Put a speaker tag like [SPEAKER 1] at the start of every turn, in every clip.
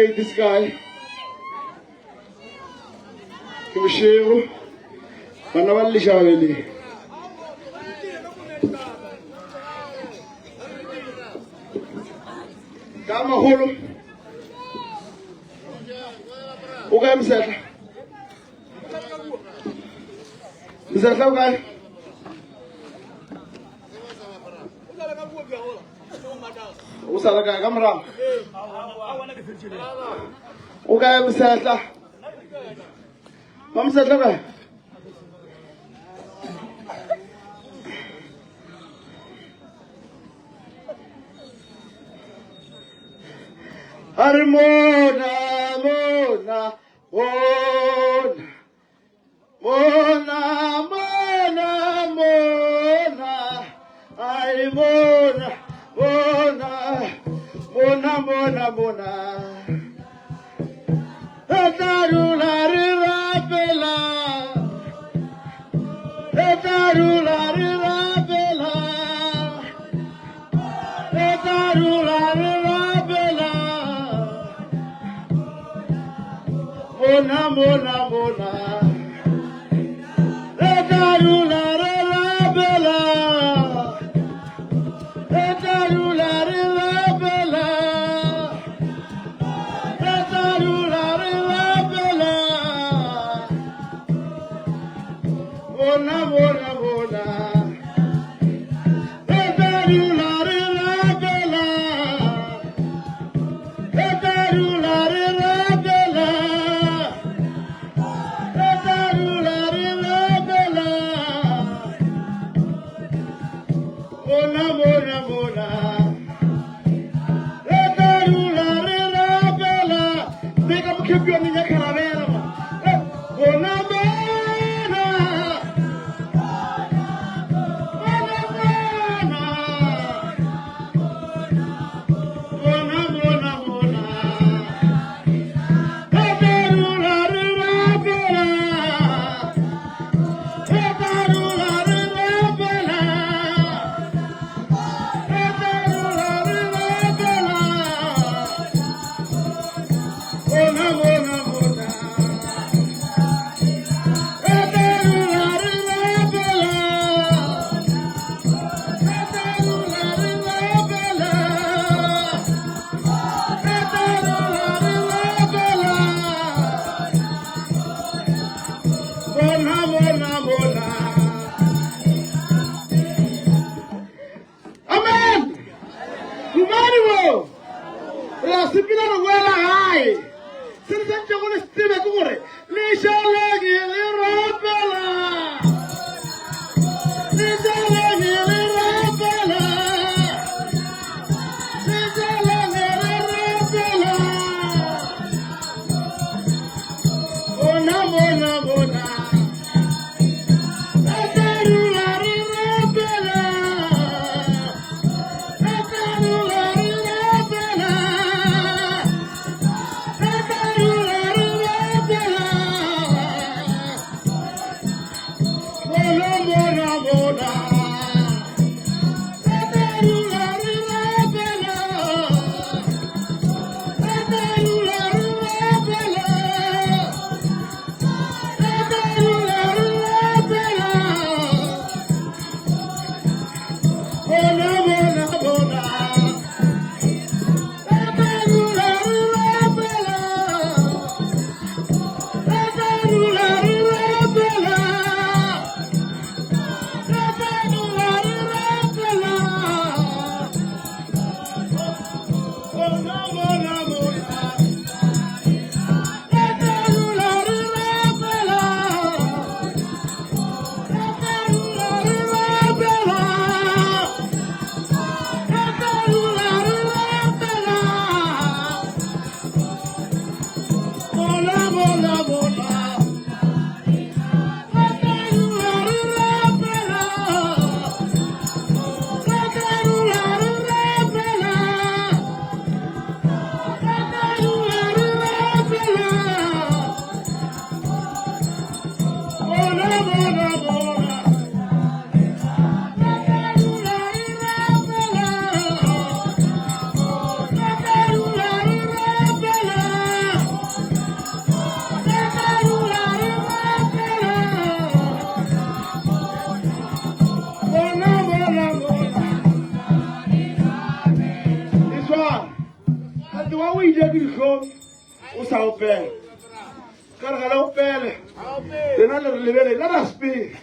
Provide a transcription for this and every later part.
[SPEAKER 1] Sekeiti se kae? Ke bošego. Bana ba lešabe le. Ka magolo. O kae mosetla? Mosetla o kae? O sa le kae ka morago? O kae mosetla? Mamosetla o kae? A re mona, mona, mona. Mona, mona, mona, ai mona, mona, mona, mona, mona. Re tla dula re rapela, re tla dula re rapela, re tla dula re rapela. Mona, mona, mona. Re tla dula re rapela. Re tla dula re rapela. Re tla dula re rapela. Mona, mona, mona. Re tla dula re rapela. Re tla dula re rapela. Re tla dula re rapela. Mona, mona, mona. Re tla dula re rapela. Beka mokhepi wa menyaka rabela ma. Mona, mona. Mona, mona. Mona, mona, mona. Re tla dula re rapela. Re tla dula re rapela. Re tla dula re rapela. Mona, mona, mona. Re tla dula re rapela. Re tla dula re rapela. Re tla dula re rapela. Mona, mona, mona. Amen. Dumadi wo. Re a sepela re boela gae. Se re santšego le se tsebe ke gore le šaleng le rapela. Le šaleng le rapela. Le šaleng le rapela. Mona, mona, mona. Re tla dula re rapela. Re tla dula re rapela. Re tla dula re rapela. la opela ka re ga le opele lena le re lebele let us be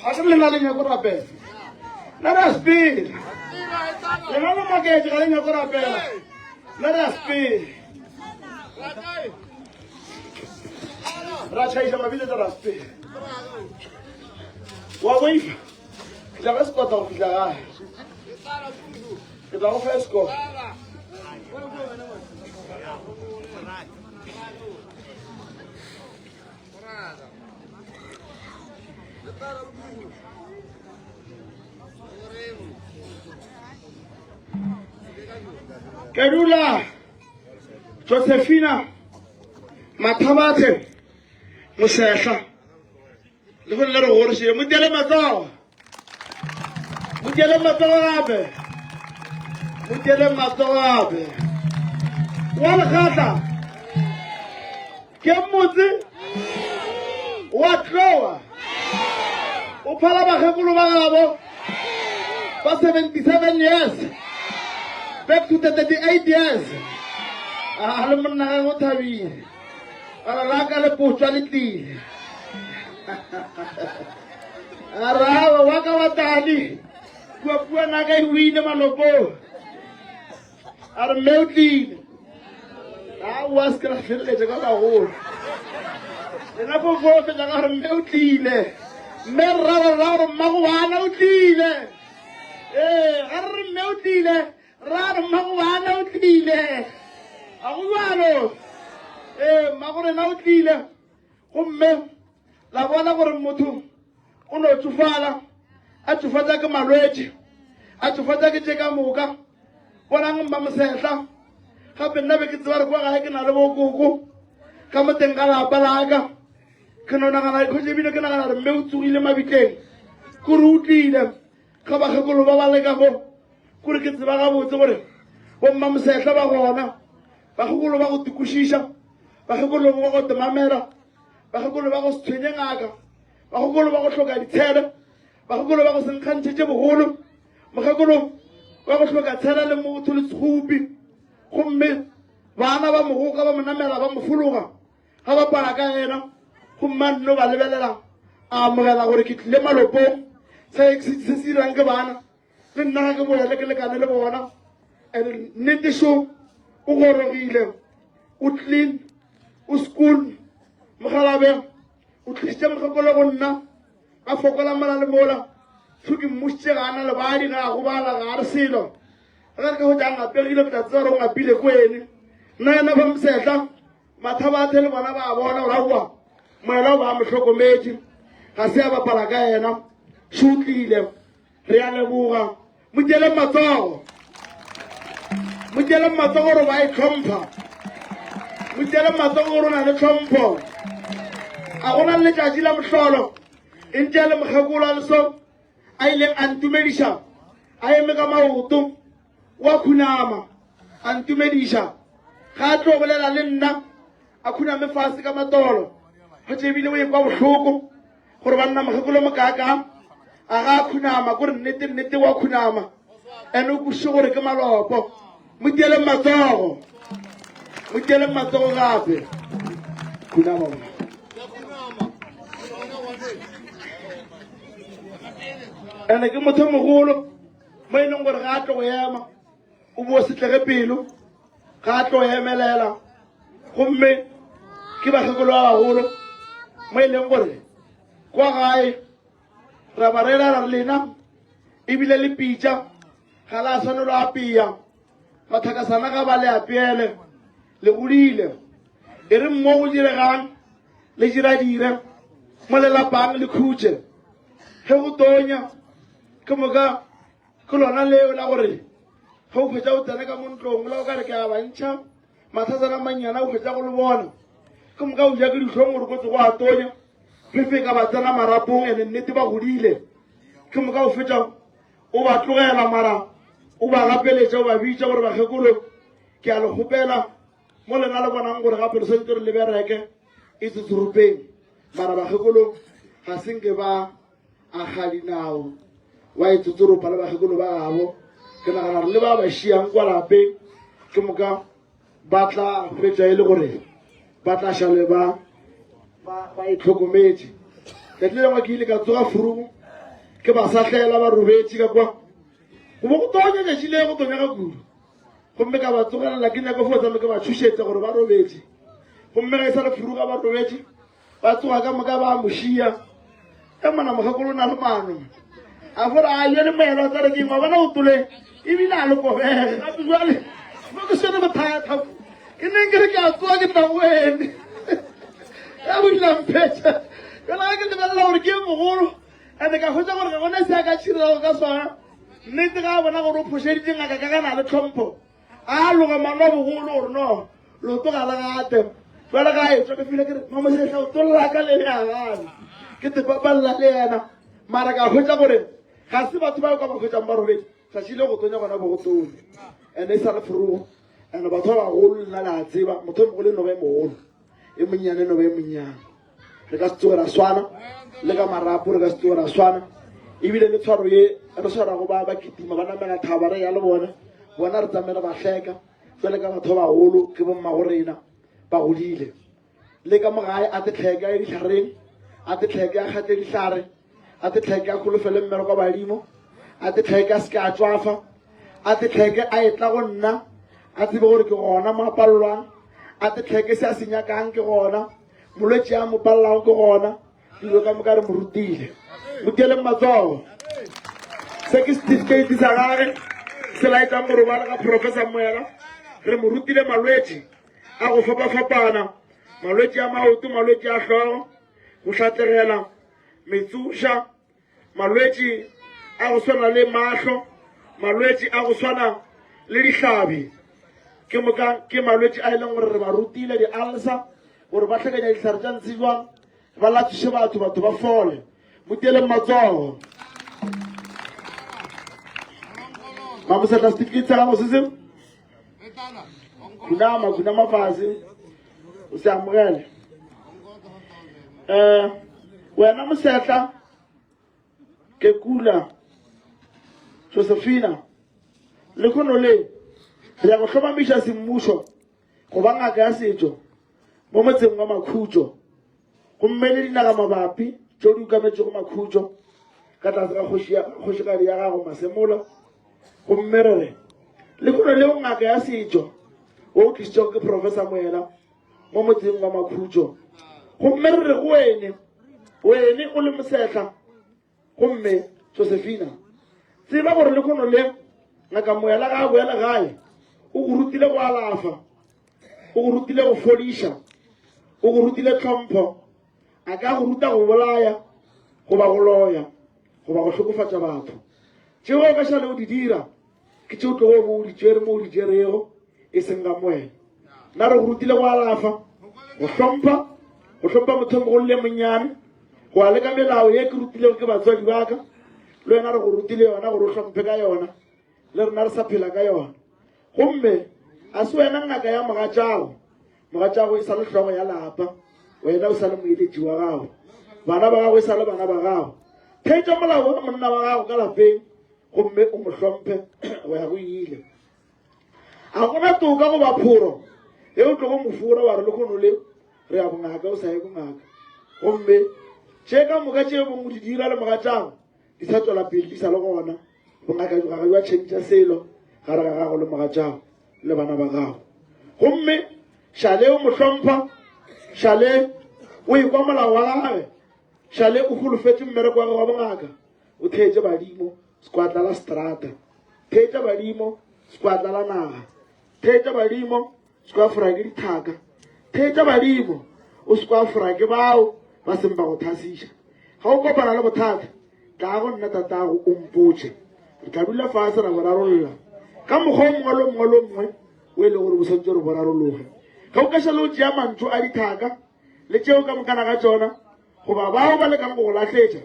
[SPEAKER 1] a ke lena le nyako rapela let us be lena le maketse ga le nyako rapela let us be ra tšhaiša mabile tsa raspe wa boifa ke tla ka sekota go fihla gae ke tla go fa escort ke dula Josephina Mathabathe Mosehla le go le re gorošile mo tiele matsogo mo tiele matsogo gape mo tiele matsogo gape wa lekgatla ke motse wa tloa o phala bakgekolo ba gabo ba 77 years back to the 38 years a le monna gagwe o thabile a re raka le potswa le tlile a rawa wa ka wa tali kua kua naka e wine malopong a re mme o tlile aowa se ke ra feleletša ka bagolo lena fofo fetša ka gore mme o tlile mme rra ra ra gore mmago bana o tlile ee ga re re mme o tlile ra re mmago bana o tlile ga go jalo ee mmago rena o tlile gomme la bona gore motho o no tsofala a tsofatsa ke malwetši a tsofatsa ke tše ka moka bonang mma mosehla gape nna be ke tseba re kwa gae ke na le bokoko ka mo teng ga lapa laka ke no nagana kgotse ebile ke nagana gore mme o tsogile mabitleng kore o tlile ga bakgekolo ba ba leka mo kore ke tseba gabotse gore bomma mosehla ba gona bakgekolo ba go tikošiša bakgekolo ba go temamela bakgekolo ba go se tshwenye ngaka bakgekolo ba go hloka ditshele bakgekolo ba go se nkgantšhetše bogolo mokgekolo wa go hloka tshela le motho le sekgopi gomme bana ba mogoka ba mo namela ba mo fologa ga ba pala ka yena gomme a nno ba lebelela a amogela gore ke tlile malopong se se se dirang ke bana le nna ga ke boele ke lekane le bona and nnete šo o gorogile o clean o school mogalabe o tlisitše mokgekolo go nna a fokola mola le mola so ke mmušitše ga ana lebadi ga a gobala ga a re selo ge re ka go ja ngapegile ke tla tseba gore o ngapile ko ene nna yena ba mosehla mathabathe le bona ba bona gore aowa moela o ba mo hlokometše ga se a bapala ka yena šo o tlile re a leboga mo tšeleng matsogo mo tšeleng matsogo gore ba e tlhompha mo tšeleng matsogo gore o na le tlhompho a gona le letšatši la mohlolo e ntše a le mokgekolo a leso a ileng a ntumediša a eme ka maoto wa khunama a ntumediša ga a tlo bolela le nna a khuname fase ka matolo go tšebile o ekwa bohloko gore banna mokgekolo mokaka a ga a khunama kore nnete nnete wa khunama ene o kwešiše gore ke malopo mo tieleng matsogo mo tieleng matsogo gape khunama mona ene ke motho mogolo mo e leng gore ga a tlo go ema o bo setlege pelo ga a tlo emelela gomme ke bakgekolo ba bagolo mo e leng gore kwa gae ra ba rela ra re lena ebile le pitša ga la swanelo apea mathakasana ga ba le apeele le godile e re mo go diregang le dira dire mo le lapang le khutše ge go tonya ke moka ke lona leo la gore ge o hwetša o tsena ka mo ntlong la o ka re ke a bantšha mathasana mannyana o hwetša go le bona ke moka o ja ke dihlong gore kotse go a tonya fefe ka ba tsena marapong ene nnete ba godile ke moka o fetša o ba tlogela mara o ba gapeletša o ba bitša gore bakgekolo ke a le kgopela mo lena le bonang gore gape le swanetse re le bereke e tsotsoropeng mara bakgekolo ga senke ba a ga dinao wa e tsotsoropa le bakgekolo ba gabo ke nagana gore le ba ba šiang kwa lapeng ke moka. ba tla hwetša e le gore ba tla šale ba ba itlhokometše. Tšatši le lengwe ke ile ka tsoga furugu ke ba sahlela ba robetše ka kwa go bo go tonya tšatši le go tonya ka kudu gomme ka ba tsogelela ke nyako fo tsame ke ba tšhošetša gore ba robetše gomme ge e sa le furuga ba robetše ba tsoga ka moka ba mošia ka mona mokgekolo o na le maano a fore a jale moelo tsa re ke ngwa bona o tole ebile a le kobege gape jale mo ke sone bothata ke neng ke re ke a tsoa ke nna wene ya o ile mphetša jale ga ke lebelela gore ke ye mogolo ande ka hwetša gore ga gona se a ka tšhirelago ka sona nnete ga a bona gore o phošeditše ngaka ka gana le tlhompho A loga mano a bogolo gore no leoto ga le gate jale ga etswa ke file ke re mamosetla o tolola ka le leagane ke tepapalela le yena mara ka hwetša gore ga se batho ba ka ba hwetšang ba robetse tšatši le go tonya gona bo go tonya ene e sa le forogo ene batho ba bagolo lena le a tseba motho e mogolo e noba e mogolo e monnyane e noba e monnyane re ka se tsoge ra swana le ka marapo re ka se tsoge ra swana ebile le tshwaro ye re swarago ba ba kitima ba namela thaba re ya le bona bona re tsamele ba hleka jale ka batho ba bagolo ke bommago rena ba godile le ka mogae a tetlheke a ye ditlhareng a tetlheke a kgatle dihlare a tetlheke a kholofele mmereko badimo a tetlheke a seke a tswafa a tetlheke a etla go nna a tsebe gore ke gona mo a palelwang a tetlheke se a se nyakang ke gona molwetši a mo palelago ke gona dilo ka moka re mo rutile mo tieleng matsogo se ke certificate sa gage se laetsang gore ba le ga professor moela re mo rutile malwetši a go fapafapana malwetši a maoto malwetši a hlogo go hlatlegela metsoša malwetši a go swana le mahlo malwetši a go swana le dihlabi ke moka ke malwetši a e leng gore re ba rutile di-alsa gore ba hlakanya dihlare tša ntse jwang ba latswiše batho batho ba fole mo tieleng matsogo mamosetla setifikeiti sa gago se se khunama khunama fase o se amogele um wena mosetla ke kula josephina lekgono le re ya go hlomamiša semmušo go ba ngaka ya setšo mo motseng wa makhutšo gomme le dinaga mabapi tšeo di ukametšego makhutšo ka tlase ga kgošigadi ya gago masemola gomme re re lekgono leo ngaka ya setšo wo o tlisitšego ke professor moela mo motseng wa makhutšo gomme re re go wene wene o le mosehla gomme josephina tseba gore lekgono le ngaka moela ga a boela gae o go rutile go alafa o go rutile go fodiša o go rutile tlhompho a ka go ruta go bolaya goba go loya goba go hlokofatša batho tšeo o ka šale o di dira ke tšeo tlogo bo o di tšere mo o di tšerego e seng ga moena nna re go rutile go alafa go hlompha go hlompha motho mogolo le monnyane go ya le ka melao ye ke rutilego ke batswadi ba ka le wena re go rutile yona gore o hlomphe ka yona le rena re sa phela ka yona gomme a se wena ngaka ya mogatšago mogatšago e sa le hlogo ya lapa wena o sa le moeletši wa gago bana ba gago e sa le bana ba gago theetša molao wa monna wa gago ka lapeng gomme o mo hlomphe go ya go ile a gona toka goba phoro e o tlogo mofora wa re le kgono le re ya bongaka o sa ye bongaka gomme tše ka moka tše bongwe di dira le mogatšago di sa tswela pele di sa le gona bongaka ga jwa tšhentšha selo gare ga gago le mogatšago le bana ba gago gomme šale o mo hlompha šale o ekwa molao wa gage šale o holofetše mmereko wa gage wa bongaka o theetše badimo sekwatla la strata theetša badimo sekwatla la naga theetša badimo se kwa fora ke dithaka theetša badimo o se kwa fora ke bao ba seng ba go thasiša ga o kopana le bothata tla go nna tatago o mpotše re tla dula fase ra bo rarolla ka mokgwa o mongwe le mongwe le mongwe o e le gore bo santse re bo rarologe ge o ka šale o tšea mantšu a dithaka le tšeo ka mokana ga tšona goba bao ba lekang go go lahletša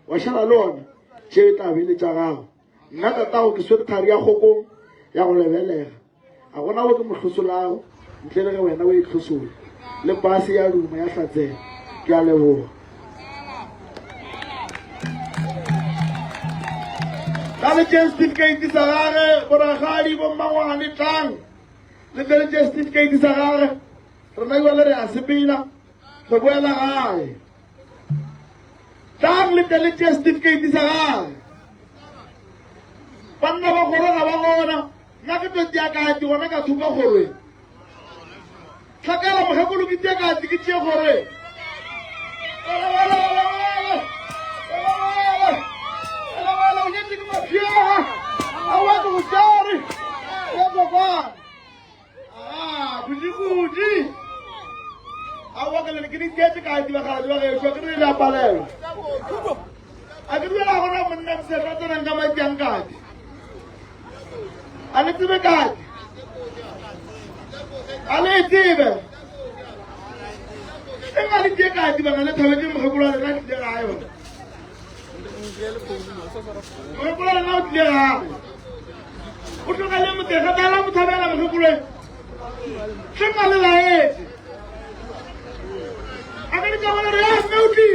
[SPEAKER 1] wa šala le ona tšeo e tla be le tša gago nna tatago ke swere thari ya kgokong ya go lebelega a gona wo ke mo hlosolago ntle le ge wena o e hlosola le pase ya duma ya hlatsela ke a leboga ka letšeng certificate sa gage boragadi bommangwane tlang. Le tle le tšee setifikeiti sa gage. Rena jwale re a sepela, re boela gae. Tlang le tle le tšee setifikeiti sa gage. Banna ba kgoro ga ba gona. Nna ke tlo tšea kati gona ka thopa kgoro e. Hlakela mokgekolo ke tšea kati ke tšee kgoro e. A ke dumela gona monna moseka tsenang ka matjang kati a le tsebe kati a le e tsebe e nga le tee kati bana le thabetse mokgekolo wa lena tlile gae bana mokgekolo wa lena o tlile gae o tlogele motega tala mo thabela mokgekolo tle nga le laetse a ka di ka bona re ya mme o tlile.